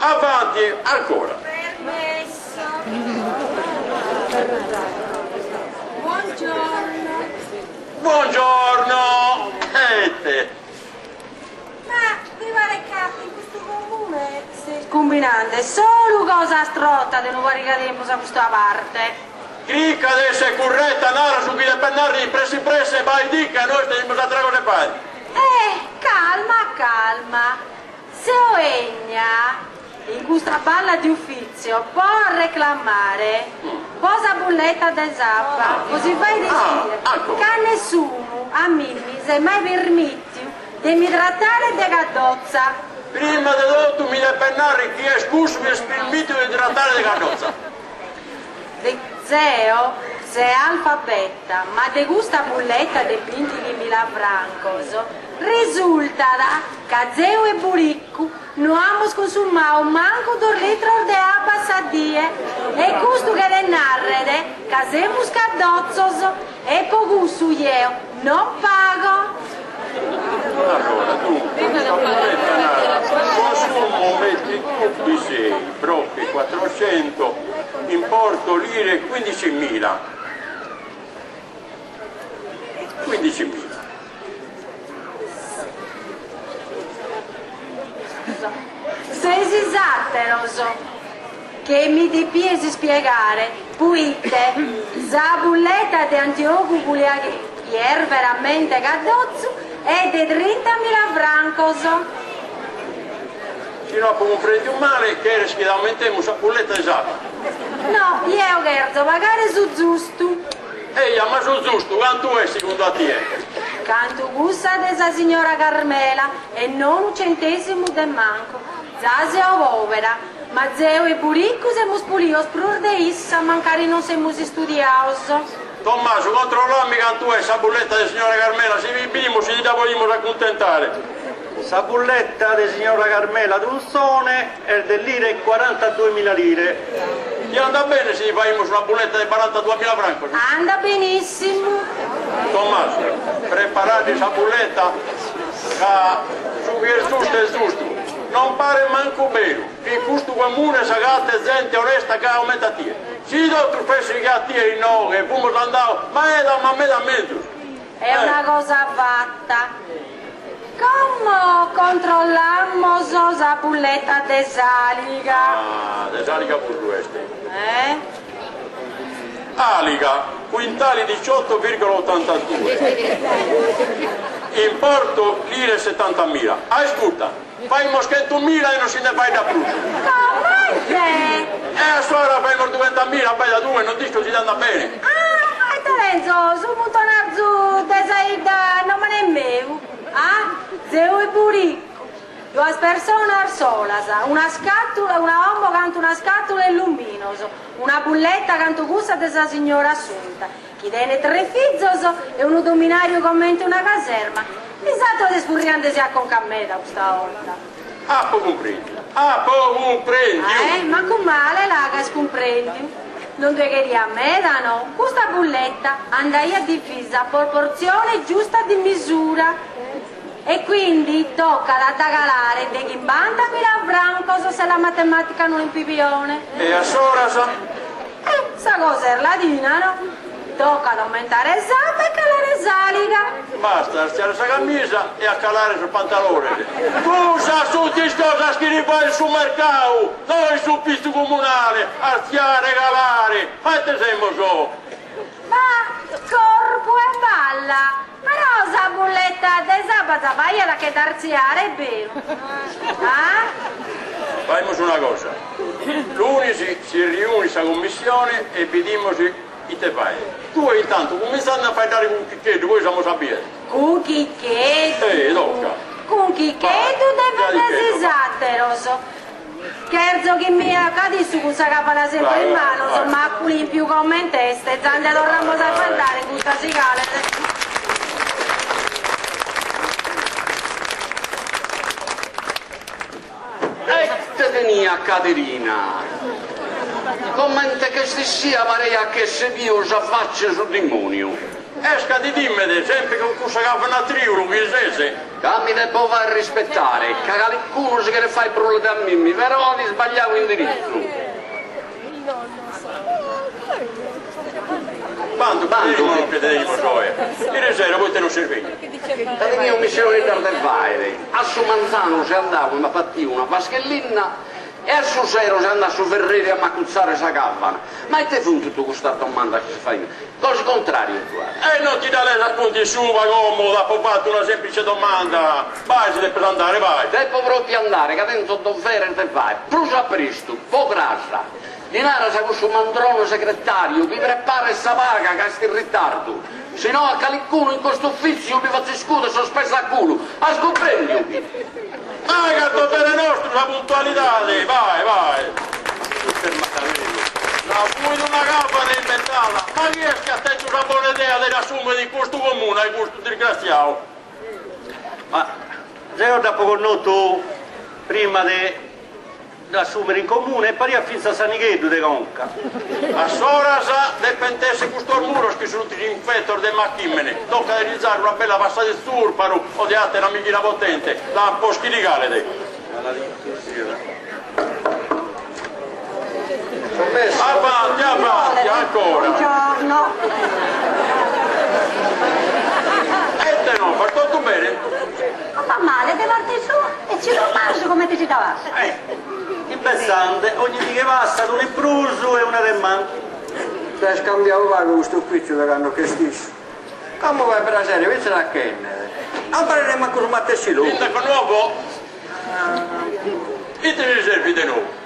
Avanti, ancora. Permesso. Buongiorno. Buongiorno. Ete. Ma mi paret ca in custu comune s'est cumbinande solu cosa strotta de unu pariga tempus a custa parte. Crica de essere curretta, nara su chi depes narrer in presse in presse e bae·ti ca nois tenimus atera cosa 'e fagher. Eh, calma, calma. Seo 'ennia in custa balla de ufìtzio po arreclamare po sa bulleta de s'abba, po si fai ischire ca nessunu a mimmi s'est mai permìtiu de mi tratare de caddotza. Prima de totu mi depes narrer chie est cussu chi s'est permìtiu de ti tratare de caddotza. De zeo seo alfabeta, ma de custa bulleta de bintighimila francos risultat ca zeo e Buriccu no amus consumau mancu dos litros de abba a sa die e custu cheret narrer ca semus caddotzos e po cussu jeo non pago. Allora, dunque, custa bulleta narat consumo metri cubi sei, brocchi 400, importo lire quindicimila. Quindicimila. Seis is àteros che mi depies ispiegare puite sa bulleta de Antiogu Buliagheddu, chi est veramente caddotzu, est de trintamila francos. Si no apo cumprèndiu male, cheres chi t'aumentemus sa bulleta de s'abba? No, jeo cherzo pagare su zustu. Eja, ma su zustu cantu est segundu a tie? Cantu cussa de sa signora Carmela e no unu centesimu de mancu. Za seo pobera, ma zeo e Buriccu semus pulios prus de issa mancari non semus istudiaos. Tommasu, controllami cantu est sa bulletta de signora Carmela, si bidimus si ti dda podimus acuntentare. Sa bulletta de signora Carmela Trunzone est de lire quarantaduemila lire. Ti andat bene si ti faghimus una bulletta de barantaduamila francos? Andat benissimu. Tommasu, preparadi sa bulletta ca su chi est giustu est giustu. Non paret mancu beru chi in custu comune s'agatet zente onesta gai comente a tie. Si totus fessint che a tie inoghe fumus andaos meda ma meda menzus. Est una cosa fata. Como controllamos sa bulleta de s'àliga. Ah, de s'àliga puru est. Eh? Àliga, quintali diciotto virgola ottantadue. Importo lire settantamila. Ascurta, faimos chentumila e non si nde faeddat prus. Comente? E a s'ora faimos duentamila, bella tue, non t'isco si t'andat bene. Ah, ite tenzo, su muntonarzu de sa 'idda a nomene meu? Ah, zeo e Buriccu, duas personas solas, una scatula, una 'omo cantu una scatula 'e luminos, una bulletta cantu cussa de sa signora Assunta, chi tenet tres fizos e unu dominariu comente una caserma. Is ateros est furriandesi a conca meda custa 'orta. Apo cumprendiu, apo cumprendiu! Eh, mancu male là ca as cumprendiu. Non ddoe cheriat meda, no? Custa bulletta andaiat divisa a proportzione giusta di misura e quindi tocat a dda calare de chimbantamila francos se la matematica no impipione. E a s'ora sa. Eh, sa cosa est ladina, no? Tocat a aumentare s'abba e calare s'àliga. Bastat a artziare sa camisa e a calare sos pantalones. Custas sunt is cosas chi si faet in su mercau, no in s'ufìtziu comunale, artziare, calare, ma ite semus? Ma, corpu 'e balla! Però sa bulleta de s'abba za faiat a che dd'artziare, est beru? Ah? Faimus una cosa, lunis si riunit sa cummissione e bidimus Ite faghet? Tue intantu cumintzande a faeddare cun Chicheddu, poi s'amus a bider. Cun Chicheddu? Eh, tocca. Cun Chicheddu devedes is àteros. Cherzo chi mi acat issu cun sa càvana sempre in manos, macu limpiu comente est, za nde torramos a faeddare in custas igales. Ite teniat Caderina? Comente ch'est essia pareiat ch'esset biu sa faccia 'e su dimoniu. Est ca ti timet, sempre cun cussa càvana a triulu chi ses. Ca mi depo fai rispettare, ca calincunu si cheret fai brulla de a mimmi, però at isbagliau indiritzu. Bandu, bandu non che tenimos oe. Ieri sera poite non ses benniu? Ca tenio missioneddas de faere. A su manzanu seo andau e m'at batiu una vaschellinna e a su sero seo andau a su ferreri a m'acutzare sa cavana. Ma ite funt totu custas domandas chi si faint? Gosi contrariu fuat. E non ti dda leas a contu in suba como, t'apo fatu una semplice domanda. Bai si depes andare, bai. Depo propriu andare ca tenzo doveres de faere, prus a prestu, po cras. Ddi naras a cussu mandrone segretariu chi preparet sa paga ca est in ritardu, si no a calicunu in custu ufitziu ddi fatzo iscuder sos pes a culu, as cumprendiu chi? Bai ca dovere nostru sa puntualidade, bai, bai. La fuit una cavana imbentada, ma chi est chi at tentu sa bona idea de dd'assumere in custu comune a custu disgraziau? Ma zeo dd'apo connotu prima de Dd'assùmere in comune e pariat fintzas sanigheddu de conca. Assoras depent èssere custos muros chi sunt infetos de machìmene, tocat de lis dare una bella passada de tzùrparu o de àtera mighina potente, lampos chi li calet. Avanti, avanti, ancora. Buongiorno. E te no, va totu bene? Non va male, de parte sua e tziu Tommaso comente si dda passat? Eh, imbetzande, ogni die che passat unu in prus e una de mancu. S'est cambiadu pagu custu ufìtziu de cando ch'est issu. Como faghet praxere fintzas a ch'ennere. Non paret nemmancu su matessi logu. Sindaco nuovo? Ite si servit de nou?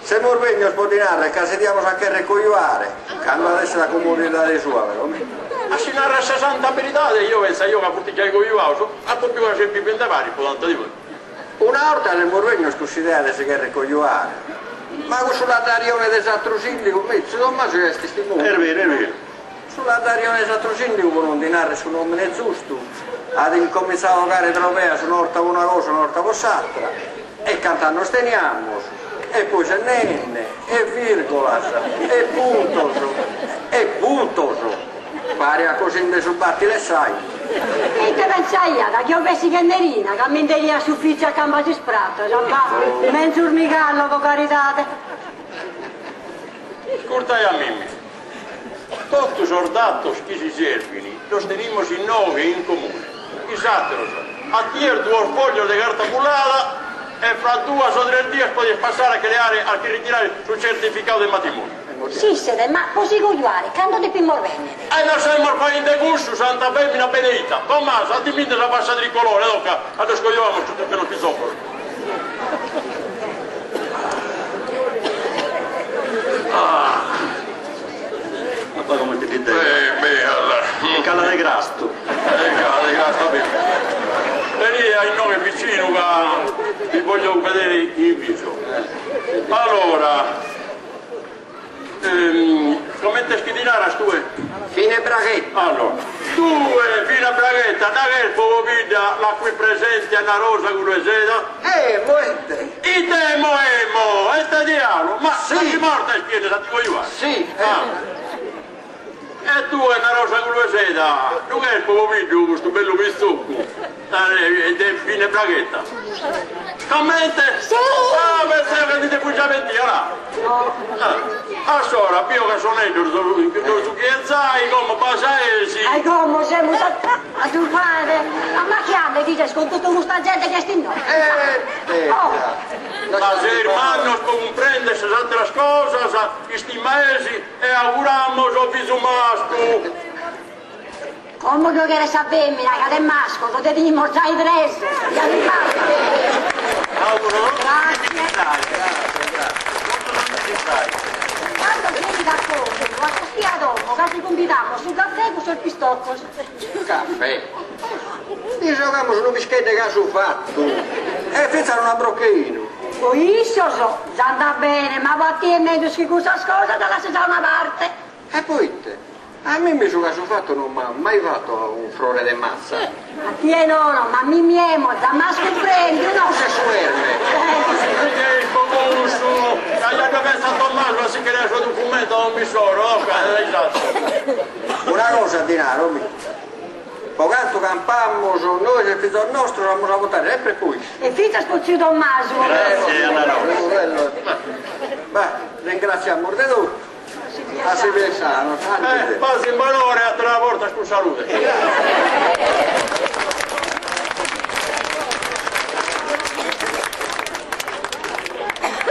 Semus bennios po ti narrer ca si diamus a cherrer cojuare, cando at esser a comodidade sua però. A si narrer sa santa beridade, eo pensaio ca furtis giai cojuaos, apo biu ca seis bivende paris po tantu tempus. Una 'orta semus bennios cun s'idea de si cherrer cojuare, ma cussu laddarione de s'atru sindigu, mi, tziu Tommasu ja est testimoniu. Est beru, est beru. Su laddarione de s'atru sindigu, po non ddi narrer su nomene zustu, at incomintzau a 'ogare trobeas una 'orta po una cosa, una 'orta po s'atra, E cant'annos teniamus, e pois e nenne, e virgolas, e puntos, e puntos! Pariat cosinde su battile 'e s'ainu. E ite pensaiat, chi eo fessi che Nerina, ca mi nde 'enia a s'ufitziu a cambas ispratas? Bah, menzus mi callo, po caridade. Iscurtai a mimmi. Totu sos datos chi si servini los tenimus inoghe in comune. Is àteros, a tie duos foglios de carta bullada e fra duas o tres dies podies passare a che leare a che ritirare su certificadu de matrimoniu. Sissede, ma po si cojuare cando depimos bennere? E no semus faghende cussu, santa femina beneita! Tommaso, 'atiminde sa fascia tricolore, toca a nos cojuamus cun sos pitzocos. Ma poi comente ti deo? E cala de crastu. E cala de crastu, va bene. Veni a inoghe vicinu ca vi voglio vedere in viso. Allora, comente est chi ti naras tue? Fine Braghetta. Allora, tue Fina Braghetta, da ch'est po pobidda la qui presente Anna Rosa Culu 'e Seda? Emo, ite? Ite emo emo? Est dialu? Ma sa chi morta est piena sa ti cojuare? Si. Ah. E tue Anna Rosa Culu 'e Seda, ddu cheres po pobiddu custu bellu pitzoccu de Fine Braghetta? Comente? Si! Ah, pensavo ca ti nde fus già pentia, là. No. Ah, assora, bio ca Soneddu ddu giughiat zai, como b'as a essi. E como semus a ddu fagher ammachiande ti ses cun totu custa gente chi est inoghe. Eh, Oh. Ma seis mannos po cumprender sas ateras cosas, istimaesi e auguramos fizu mascu. Como ddu cheret sa femina ca de mascos nde tenimos giai tres. Ja mi paret. Cando benit a còngiugu a costia a domo ca si cumbidamos su cafè cun sos pistoccos. Cafè? Lis 'ogamus unu pischeddu 'e casu fattu e fintzas una brocca 'e 'inu. Po issos già andat bene, ma po a tie est menzus chi cussas cosas ddas lasses a una parte. E poite? A mimmi su casu fattu non m'at mai fattu unfrore de matza. A tie nono, ma a mimmi emo, za m'as cumprendiu, no? Cussu est su 'erme. Ite est po cussu? Ca ja dda pensat Tommaso a si che leare su documentu a domo issoro, no? Una cosa ti naro, mi. Po cantu campamus, nois e fizos nostros amus a votare sempre po issu. E fintzas po tziu Tommasu. Grazie Anna Rosa. Beh, ringratziamus de totu. A si bier sanos. Eh, pasu in bonora e atera borta cun salude. Grazie.